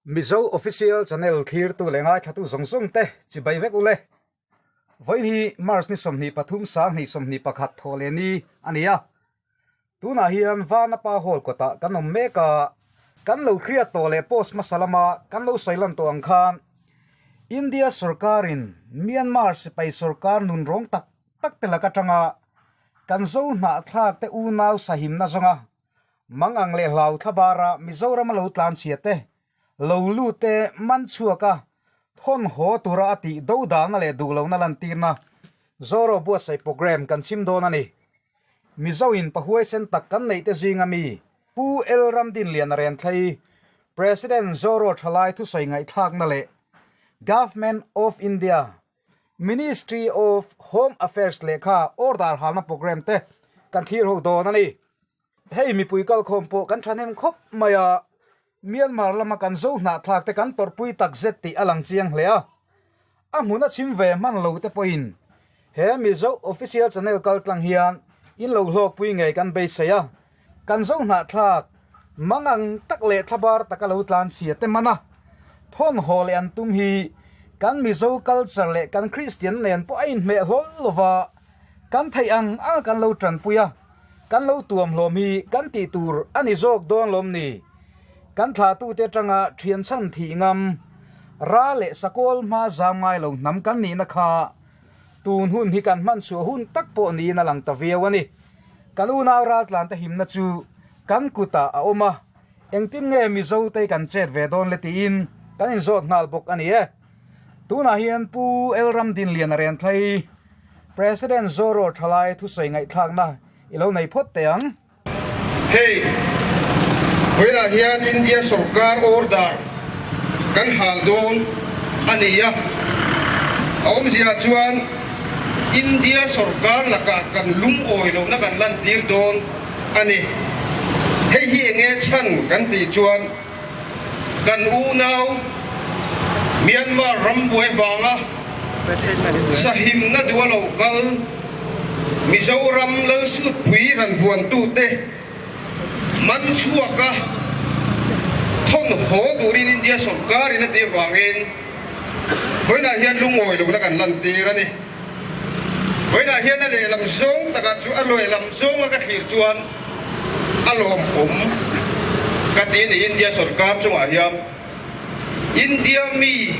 Mizo Official Channel thlirtu leh ngaithlatu zawng zawng te chibai vek ule. Vawiin hi March ni 23 sang 21 thaw leh ni a ni a. Tunah hian Vanapa Hall kawtah kan awm mek a, kan lo hriat tawh leh post hmasa lama kan lo sawi lan tawh ang khan India sorkarin Myanmar sipai sorkar nunrawng tak tak te lak atanga kan Zo hnahthlak te unau sahimna zawnga Mangang leh hlau thlabara Mizoram a lo tlan chhia te, lo lut te man chhuak a, thawn haw tura a tih do dahna leh duh lohna lantirna Zoro buatsaih programme kan chhim dawn a ni. Mizo in pahuaisen tak kan neih te zinga mi Pu L Ramdinliana Renthlei, President Zoro Thalai thusawi ngaihthlakna leh Government of India, Ministry of Home Affairs lehkha order halna programme te kan thlir ho dawn a ni. Hei mipui kalkhawm pawh kan thahnem khawp mai a, Myanmar lama kan zo hnahthlak te kan tawrhpui tak zet tih a lang chiang hle a. A hmun a chhim ve hman lo te pawhin he Mizo Official Channel kaltlang hian in lo hlawkpui ngei kan beisei a. Kan zo hnahthlak mangang tak leh thlabar taka lo tlan chhia te man a, thawn haw leh an tum hi kan Mizo culture leh kan Kristian nen pawh a inhmeh hlawl lo va, kan theih ang ang a kan lo tanpui a, kan lo tuam hlawm hi kan tih tur a ni zawk dawn lawm ni? Kan thlahtute atanga thian chhan thih ngam, ra leh sakawl hma zam ngai lo hnam kan nihna kha tun hun hi kan hman chhuah hun tak pawh niin a lang ta viau a ni. Kan unau raltlan te himna chu kan kutah a awm a, engtin nge Mizo te kan chet ve dawn le tiin kan inzawt nghal bawk a ni e. Tunah hian Pu L Ramdinliana Renthlei, President Zoro Thalai thusawi ngaihthlakna i lo nei phawt teh ang. Hei, vawiinah hian India sorkar order kan hal dawn a ni a, a awmzia chuan India sorkar lakah kan lungawi lohna kan lantir dawn a ni. Hei hi enge chhan kan tih chuan kan unau Myanmar rambuai vanga sahimna duha lo kal Mizoram Lalsutpui ranvuantute man chhuaka thawn haw turin India sorkarin a tih avangin vawiinah hian lungawi lohna kan lantir a ni. Vawiinah hian a lehlam zawng takah chu a lehlam zawnga ka thlir chuan a lawmawm ka ti a ni. India sorkar chungah hian India mi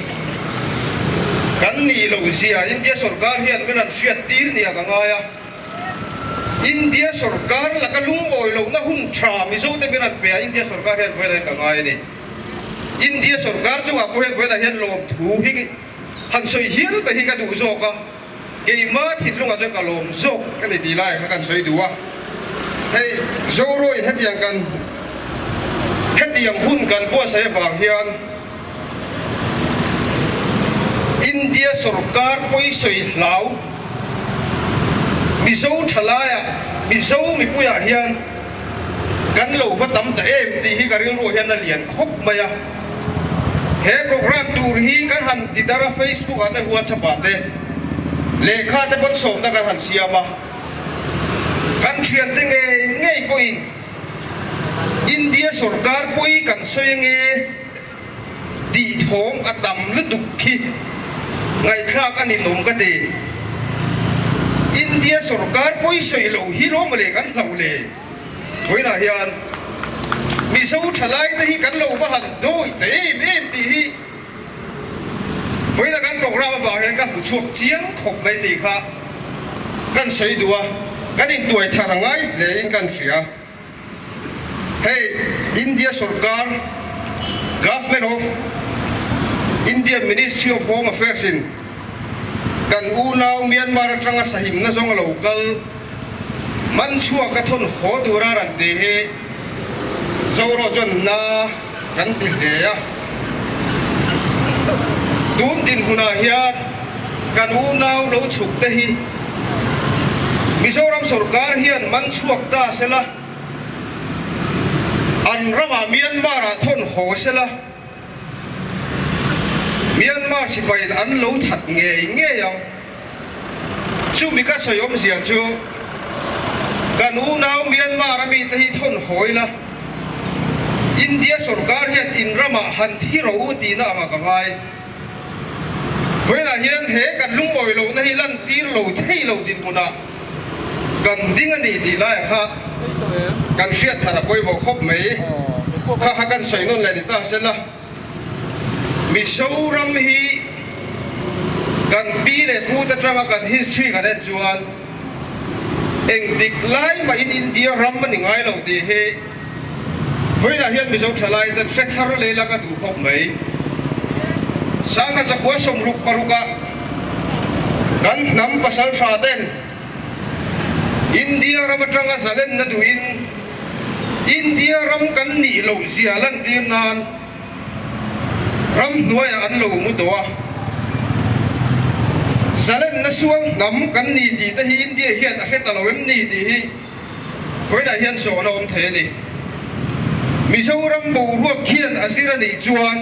kan nih loh zia India sorkar hian min rawn hriat tir nia ka ngai a. India sorkar laka lungawi lohna hun tha Mizote min rawn pe a India sorkar hian vawiinah hian ka ngai a ni. India sorkar chungah pawh hian vawiinah hian lawmthu hi han sawi hial mai hi ka duh zawk a, keimah thinlungah chuan ka lawm zawk ka ni tih laiah kha kan sawi duh a. Hei Zorawiin hetiang kan hetiang hun kan buatsaih avang hian India sorkar pawisawi hlau Mizo thalaiah Mizo mipuiah hian kan lo va tam ta em tih hi ka rilruah hian a lian khawp mai a. He program tur hi kan han ti dar a, Facebook ah te WhatsApp ah te lehkha te pawn sawmna kan han siam a, kan thiante ngei ngei pawhin India sorkar pawhi kan sawi ange tih thawm a tam lutuk khi ngaihthlak a ninawm ka ti. India sorkar pawi sawi lo hi lawm le kan hlauh le. Vawiinah hian Mizo thalaite hi kan lo va han dawi ta em em tih hi vawiinah kan program avang hian ka hmu chhuak chiang khawp mai tih kha kan sawi duh a, kan intuai thar a ngai hlein kan hria. Hei India sorkar Government of India Ministry of Home Affairs in kan unau Myanmar atanga sahimna zawng a lo kal man chhuak a thawn haw tura rawn ti hi Zoro chuan na kan ti hle a. Tun dinhmunah hian kan unau lo chhuk te hi Mizoram sorkar hian man chhuak ta sela, an ramah Myanmar-ah thawn haw sela, Myanmar sipaiin an lo that ngei ngei ang. Chumi ka sawi awmzia chu kan unau Myanmar-a mite hi thawn haw ila. India sorkar hian in ramah han thi ro tihna anga ka ngai. Vawiinah hian he kan lungawi lohna hi lantir lo thei lo dinhmunah kan ding a ni tih laiah kha kan hriat thar a pawimawh khawp mai. Kha kha kan sawi nawn leh ni ta sela, Mizoram hi kan pi leh pute atanga kan history kan en chuan engtik lai mahin India ram a ni ngai lo tih hi Vawiinah hian Mizo thalai ten hre thar leh la ka duh khawp mai. Sangha zakua 66 ah kan hnam pasal tha ten India ram atanga zalenna duhin India ram kan nih loh zia lantir nan ram hnuaiah an lo mu tawh a. Zalenna sual hnam kan ni tih te hi India hian a hre ta lo em ni tih hi Vawiinah hian sawhna awm thei a ni. Mizoram boruak khian a zir a nih chuan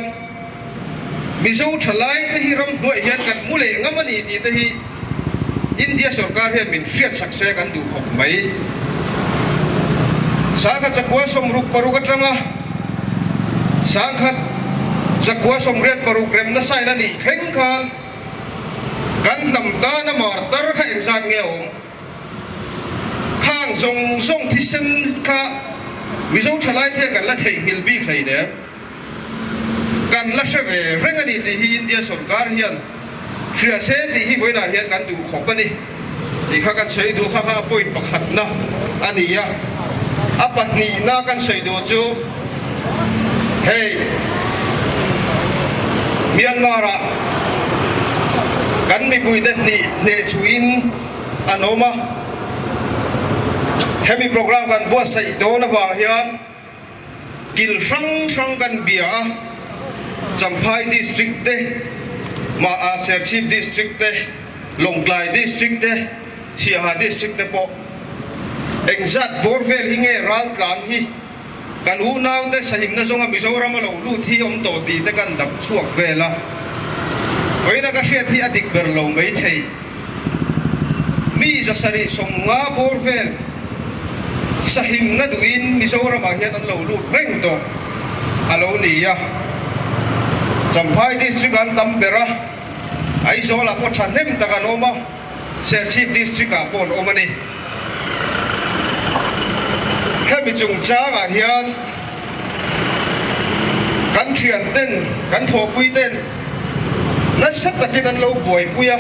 Mizo thalai te hi ram hnuaiah hian kan hmu leh ngam a ni tih te hi India sorkar hian min hriatsak se kan duh khawp mai. Sangkhat 166 atanga 1986 remna sign a nih thleng khan kan hnam tana martar kha engzat nge a awm? Khang zawng zawng thisen kha Mizo thalai te hian kan la theihnghilh bik hleinem. Kan la hre ve reng a ni tih hi India sorkar hian hria se tih hi vawiinah hian kan duh khawp a ni tih kha kan sawi duh kha kha a point pakhatna a ni a. A pahnihna kan sawi duh chu hei Myanmar-ah kan mipuite hnih hnehchhuhin an awm a, hemi program kan buatsaih dawn avang hian kil hrang hrang kan bia a, Champhai District te, mah Serchhip District te, Lawngtlai District te, Siaha District te pawh engzat bawr vel hi nge raltlan hi kan unaute sahimna zawnga Mizoram a lo lut hi awm tawh tih te kan dap chhuak vel a, vawiina ka hriat hi a dik ber lo maithei. Mi 750 bawr vel sahimna duhin Mizoramah hian an lo lut reng tawh a lo ni a. Champhai District an tam ber a, Aizawlah pawh thahnem tak an awm a, Serchhip District ah pawh an awm a ni. Hemi chungchangah hian kan thian ten, kan thawhpui ten nasa takin an lo buaipui a,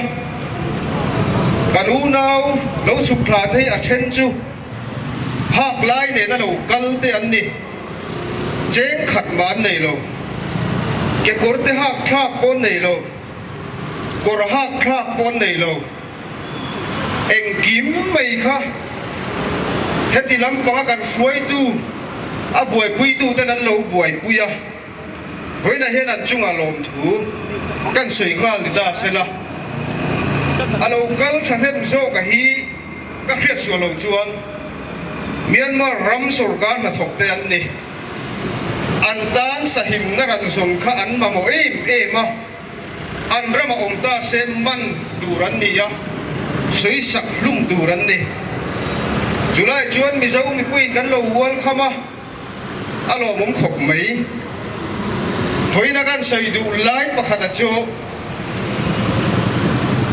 kan unau lo chhuk thla te hi a then chu hak lai nena lo kal te an ni, cheng khat mah an nei lo, kekawr te hak thlak pawh an nei lo, kawr hak thlak pawh an nei lo. Engkim mai kha heti lampanga kan hruaitu, a buaipuituten an lo buaipui a, vawiinah hian an chungah lawmthu kan sawi nghal ni ta sela, a lo kal thahnem zawka hi ka hriat sual lo chuan Myanmar ram sorkar hnathawkte an ni. An tan sahimna ran zawn kha an mamawh em em a. An rama awm ta se man tur an ni a, sawisak hlum tur an ni. Chulai chuan Mizo mipuiin kan lo hual kham a, a lawmawm khawp mai. Vawiina kan sawi duh lai pakhata chu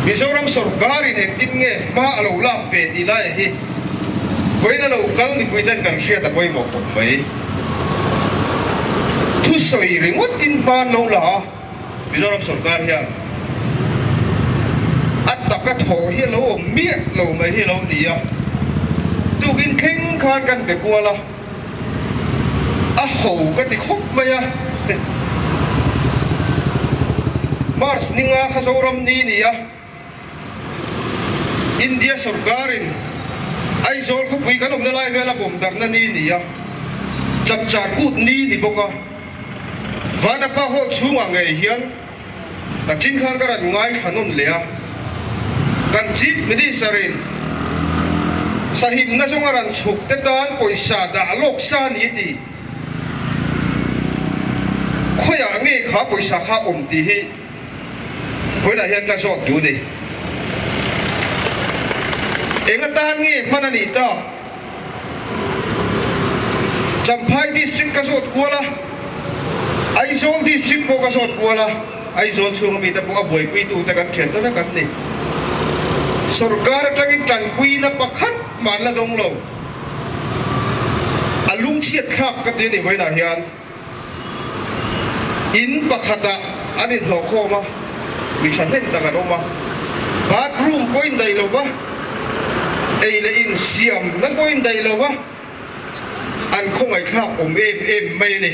Mizoram sorkarin engtin nge hma a lo lak ve tih laia hi vawiina lo kal mipuiten kan hriat a pawimawh khawp mai. Thusawi ringawtin hma an lo la a. Mizoram sorkar hian a taka thawh hi a lo awm miah lo mai hi a lo ni a, tukin thleng khan kan be kual a, a ho ka ti khawp mai a, March ninga kha Zoram ni ni a. India sorkarin Aizawl khawpui kan awmna lai vela bawm darhna ni ni a, chapchar kut ni ni bawk a, Vanapa Hall chhungah ngei hian ka chin khan ka rawn ngaithla nawn leh a, kan Chief Minister-in sahimna zawnga rawn chhuk te tan pawisa dah lawk sa ni ti khawiah nge kha pawisa kha awm tih hi Vawiinah hian ka zawt duh ni. Eng atan nge hman a nih tak? Champhai District ka zawt kual a, Aizawl District pawh ka zawt kual a, Aizawl chhunga mite pawh a buaipuitute kan thian ta vek an ni. Sorkar atangin tanpuina pakhat mah an la dawng lo. A lungchhiat thlak ka ti a ni vawiinah hian. In pakhatah an inhlawhkhawm a, mi thahnem tak an awm a, bathroom pawh indaih lo va, ei leh in siamna pawh indaih lo va, an khawngaihthlak awm em em mai a ni.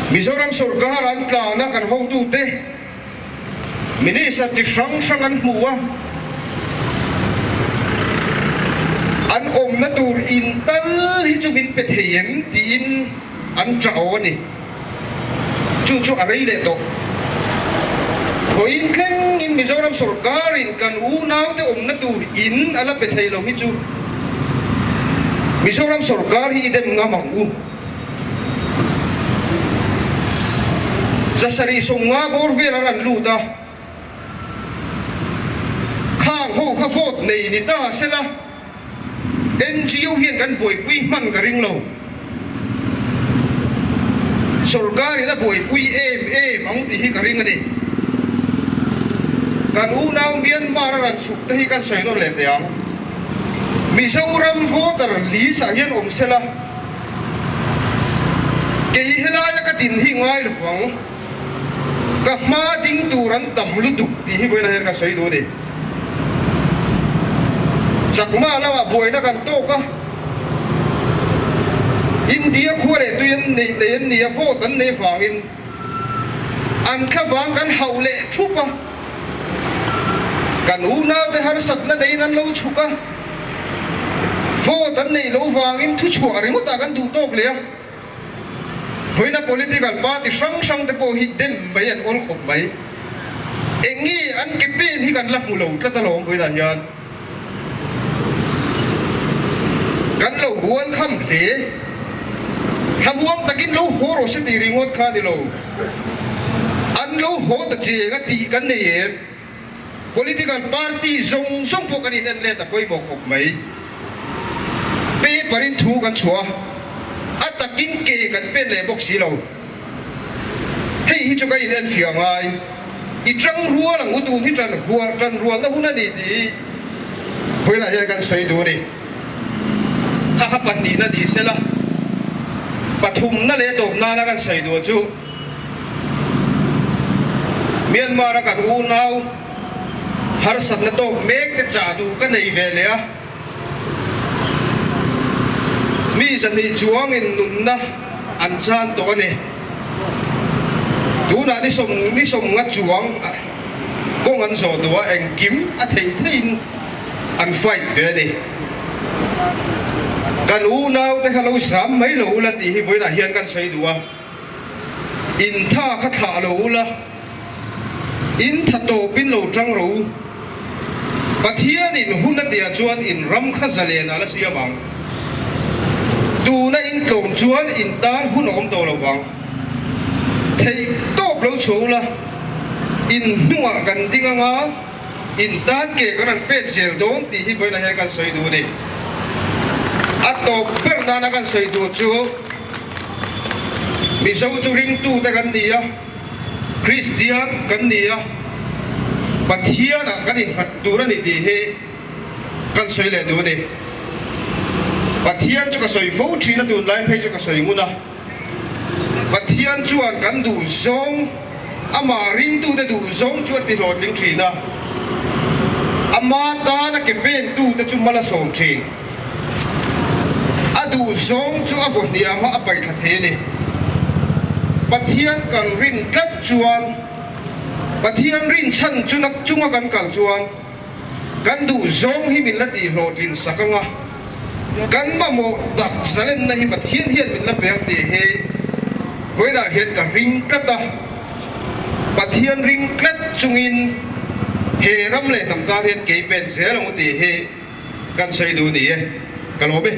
Mizoram sorkar an tlana kan hotute Minister chi hrang hrang an hmu a, an awmna tur in tal hi chu min pe thei em tiin an ṭah aw a ni. Chu chu a rei leh tawh. Vawiin thlengin Mizoram sorkarin kan unaute awmna tur in a la pe thei lo hi chu Mizoram sorkar hi i dem ngam ang u. Zasarih 50 bawr vel an rawn lut a, khang ho kha vote nei ni ta sela NGO hian kan buaipui hman ka ring lo. Sorkar in a buaipui em em ang tih hi ka ring a ni. Kan unau Myanmar a rawn chhuk te hi kan sawi nawn leh teh ang. Mizoram voter list ah hian awm sela. Kei helaia ka din hi ngai lo vang, ka hma ding tur an tam lutuk tih hi vawiinah hian ka sawi duh a ni. Chakma lamah buaina kan tawk a, India khua leh tui an neih nei an ni a, vote an nei vangin an thlavang kan hauh leh thup a, kan unaute harsatna neiin an lo chhuk a. Vote an neih loh vangin thuchhuah ringawtah kan duh tawk leh a, vawiina political party hrang hrang te pawh hi dem mai an awl khawp mai. Eng nge an ke pen hi kan la hmu lo tlat alawm vawiinah hian kan lo hual kham hle. Thlamuang takin lo haw rawh se tih ringawt kha a ni lo, an lo haw ta cheng a tih kan nei em? Political party zawng zawng pawh kan in en let a pawimawh khawp mai. Paper in thu kan chhuah a, a takin ke kan pen leh bawk si lo. Hei hi chu ka in en fiah ngai. I tang rual ang u tun hi tan hual tan rualna hun a ni tih hi vawiinah hian kan sawi duh a ni. Kha kha pahnihna ni sela, pathumna leh tawp nana kan sawi duh chu, Myanmar a kan unau harsatna tawk mek te chah duh ka nei ve leh a, mi zahnih chuangin nunna an chan tawh a ni. Tunah ni sawm ni sawmnga chuang kawng an zawh duh a, engkim a theih theihin an fight ve a ni. Kan unau te kha lo zam mai lo ula tih hi vawiinah hian kan sawi duh a. In tha kha thlah lo ula, in tha tawpin lo tang ro u. Pathianin hun a tia chuan in ram kha zalen a la siam ang. Tuna in tlawm chuan in tan hun a awm tawh lo vang. Theih tawp lo chhuah ula, in hnungah kan ding anga in tan ke kan rawn pet zel dawn tih hi vawiinah hian kan sawi duh a ni. A tawp ber nana kan sawi duh chu Mizo chu ringtute kan ni a, Kristian kan ni a, Pathianah kan innghat tur a ni tih hi kan sawi leh duh a ni. Pathian chu ka sawi fo thin a, tunlai phei chu ka sawi ngun a. Pathian chuan kan duh zawng, amah ringtute duh zawng chu a ti hlawhtling thin a, ama tana ke pentute chu mal a sawm thin. A duh zawng chu a vaw hniam a, a paihthla thei a ni. Pathian kan rin tlat chuan, Pathian rin chhan chu chunga kan kal chuan, Kan duh zawng hi min la tih hlawhtlin sak ang a, kan mamawh tak zalenna hi Pathian hian min la pe ang tih hi vawiinah hian ka ring tlat a. Pathian ring tlat chungin he ram leh hnam tan hian kei pen zel ang u tih hi kan sawi duh ni e. Ka lawm e.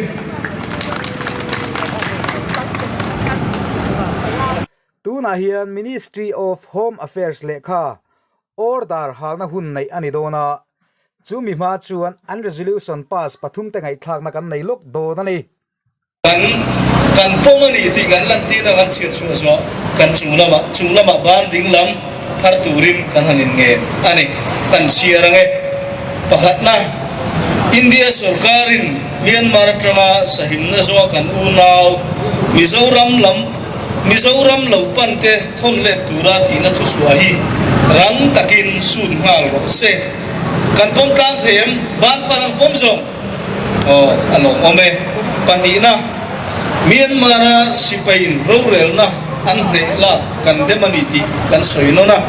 Tunah hian Ministry of Home Affairs lehkha Order halna hun neih a ni dawn a. Chu mi hma chuan an resolution pass pathumte ngaihthlakna kan nei lawk dawn a ni. Kan kan pawm a ni tih kan lantirna kan chhiat chhuah zawh kan chung lamah chung lamah ban ding lam phar turin kan han inngen a ni. Kan chhiar ang e. Pakhatna, India sorkarin Myanmar atanga sahimna zawnga kan unau Mizoram lam Mizoram lo pan te thawn let tura tihna thuchhuah hi rang takin sut nghal rawh se. Kan pawm tlang thei em? Ban phar ang pawm zawng. Aw, a lawmawm e. Pahnihna, Myanmar-a sipaiin rorelna an hneh lak kan dem a ni tih kan sawi nawn a.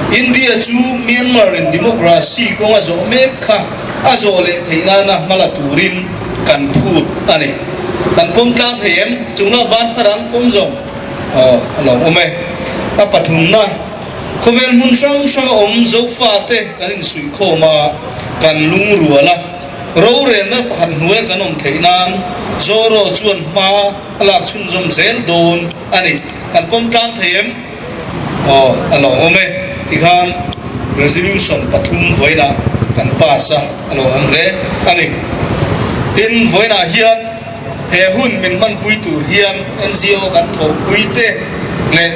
India chu Myanmar-in democracy kawng a zawh mek kha a zawh leh theih nana hma la turin kan phut a ni. Kan pawm tlang thei em? Chungla ban phar ang pawm zawng. Aw, a lawmawm e. A pathumna. Khawvel hmun hrang hrang a awm Zofate kan insuihkhawm a, kan lungrual a. Rorelna pakhat hnuaia kan awm theih nan Zoro chuan hma a lak chhunzawm zel dawn a ni. Kan pawm tlang thei em? Aw, a lawmawm e. Tikhan resolution pathum vawiinah kan pass a, a lawmawm hle a ni. Tin, vawiinah hian he hun min hmanpui tur hian NGO kan thawhpui te leh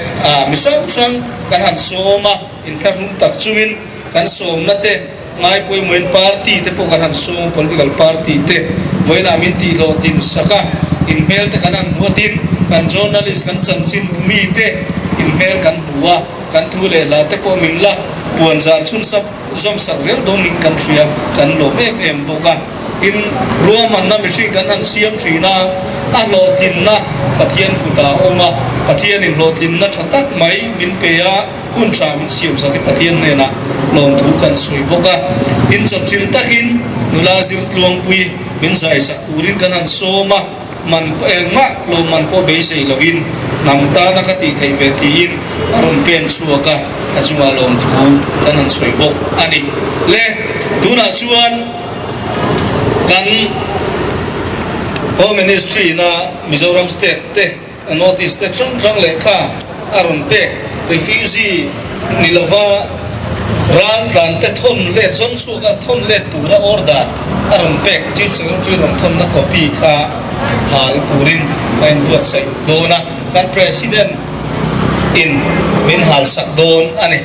mi hrang hrang kan han sawm a, inthlahrung tak chungin kan sawmna te ngai pawimawhin party te pawh kan han sawm, political party te vawiinah min tihhlawhtin sak a, inhmel te kan han hmu a, tin kan journalist kan chanchinbu mi te inhmel kan hmu a, kan thu leh hla te pawh min la puanzar chhun sap zawm sak zel dawnin kan hria, kan lawm em em bawk a. In ruahmanna mihring kan han siam thin a, a hlawhtlinna Pathian kutah a awm a, Pathianin hlawhtlinna tha tak mai min pe a, hun tha min siam sak hi Pathian hnenah lawmthu kan sawi bawk a. In chawpchilh takin nula zirtluangpui min zai sak turin kan han sawm a, man engmah lawmman pawh beisei lovin hnam tana ka tih theih ve tiin a rawn pen chhuak a, a chungah lawmthu kan han sawi bawk a ni. Le, tunah chuan. Kan Home Ministry na Mizoram State te North East te hrang hrang lehkha a rawn pek refugee ni lova raltlan te thawn let zawn chhuak a thawn let tura order a rawn pek Chief Secretary rawn thawnna copy kha hal turin a inbuatsaih dawn a, kan President in min halsak dawn a ni.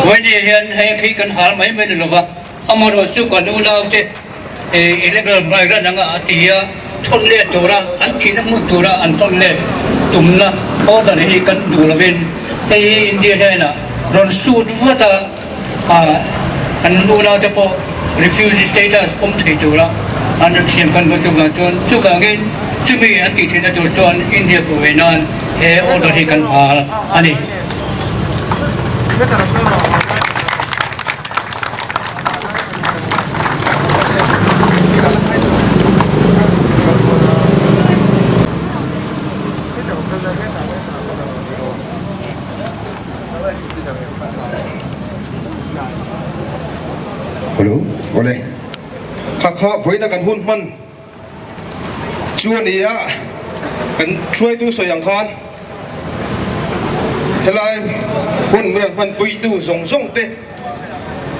Vawiin hian hei khi kan hal mai mai ni lova. Amaherawh chu kan unaute illegal migrant anga a ti a, thawn let tura an thihna hmun tura an thawn let tumna order hi kan duh lovin hei hi India hnenah rawn sut vat a, an unaute pawh refugee status awm thei tura an rawn siam kan hmu chuvang chuan chuvangin chumi an tih theihna tur chuan India kuhve nan he order hi kan hal a ni. Hello, awle. Kha kha vawiina kan hun hman chu a ni a, kan hruaitu sawi ang khan helai hun min rawn hmanpuitu zawng zawng te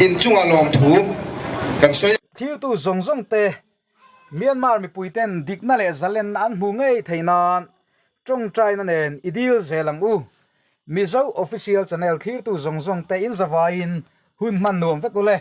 inchungah lawmthu kan sawi a. Thirtu zawng zawng te Myanmar mipuiten dikna leh zalenna an hmu ngei thei nan tawngtaina nen i dil zel ang u. Mizo Official Channel thlirtu zawng zawng te in zavaiin hun hman nuam vek u le.